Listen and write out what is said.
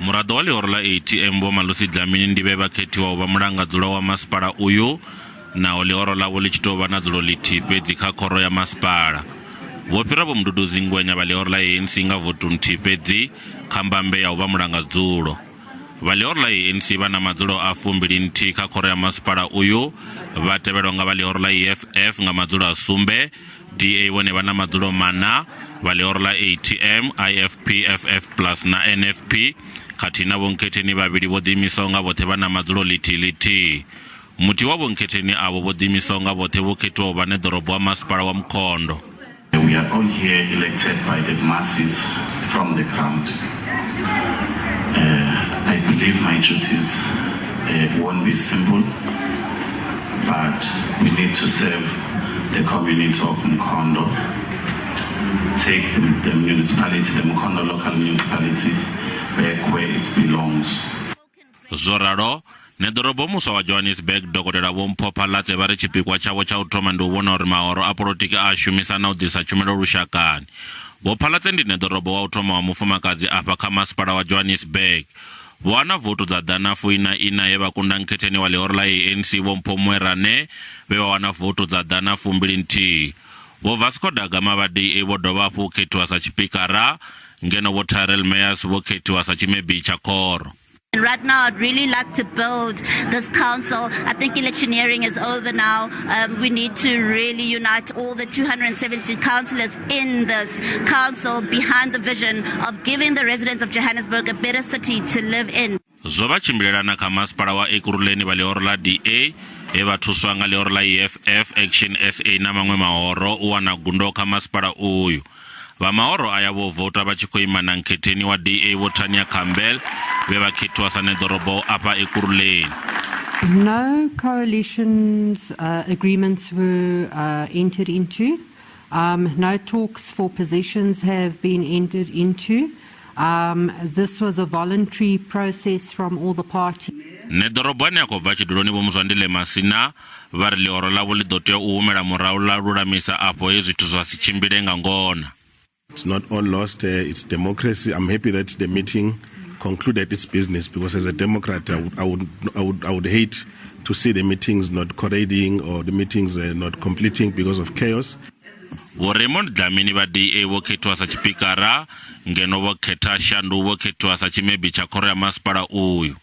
Muraḓo wa ḽihoro ḽa ATM Vho Malusi Dlamini ndi vhe vha khethiwa u vha mulangadzulo wa masipala uyu naho ḽihoro ḽavho ḽi tshi tou vha na dzulo ḽithihi fhedzi kha khoro ya masipala. Vho fhira Vho Mduduzi Ngwenya vha ḽihoro ḽa ANC nga votu nthihi fhedzi kha mbambe ya u vha mulangadzulo. Vha ḽihoro ḽa ANC vha na madzulo a fumbili nthihi kha khoro ya masipala uyu, vha tevhelwa nga vha ḽihoro ḽa EFF nga madzulo a sumbe, DA vhone vha na madzulo maṋa, vha ḽihoro ḽa ATM, IFP, FF plus na NFP khathihi na vhonkhetheni vhavhili vho ḓiimisaho nga vhoṱhe vha na madzulo ḽithihi ḽithihi. Muthihi wa vhonkhetheni avho vho ḓiimisaho nga vhoṱhe vho khethiwa u vha neḓorobo wa masipala wa Mkhondo. We are all here elected by the masses from the ground. I believe my duties won't be simple, but we need to serve the community of Mkhondo, take the municipality, the Mkhondo local municipality, back where it belongs. Zwo ralo, neḓorobo muswa wa Johannesburg Dokotela Vho Mpho Phalatse vha ri tshipikwa tshavho tsha u thoma ndi u vhona uri mahoro a polotiki a a shumisa na u ḓisa tshumelo lushakani. Vho Phalatse ndi neḓorobo wa u thoma wa mufumakadzi afha kha masipala wa Johannesburg. Vho wana votu dza ḓana fuiṋa iṋa he vha kunda nkhetheni wa ḽihoro ḽa ANC Vho Mpho Moerane vhe vha wana votu dza ḓana fumbili nthihi. Vho Vasco da Gama vha DA vho dovha hafhu u khethiwa sa tshipikara ngeno Vho Tyrell Meyers vho khethiwa sa tshimebi tsha khoro. And right now, I'd really like to build this council. I think electioneering is over now. We need to really unite all the 270 councillors in this council behind the vision of giving the residents of Johannesburg a better city to live in. Zwo vha tshimbilelana kha masipala wa Ekurhuleni vha ḽihoro ḽa DA he vha thuswa nga ḽihoro ḽa EFF, Action SA na maṅwe mahoro u wana gundo kha masipala uyu. Vha mahoro aya vho vouta vha tshi khou ima na nkhetheni wa DA Vho Tania Campbell vhe vha khethiwa sa neḓorobo afha Ekurhuleni. No coalitions agreements were entered into. No talks for positions have been entered into. This was a voluntary process from all the parties. Neḓorobo ane a khou bva tshiduloni Vho Mzwandile Masina vha ri ḽihoro ḽavho ḽi ḓo tea u humela murahu ḽa lulamisa afho he zwithu zwa si tshimbile nga ngona. It's not all lost. It's democracy. I'm happy that the meeting concluded its business because as a Democrat, I would hate to see the meetings not correlating or the meetings not completing because of chaos. Vho Raymond Dlamini vha DA vho khethiwa sa tshipikara ngeno Vho Khetha Shandu vho khethiwa sa tshimebi tsha khoro ya masipala uyu.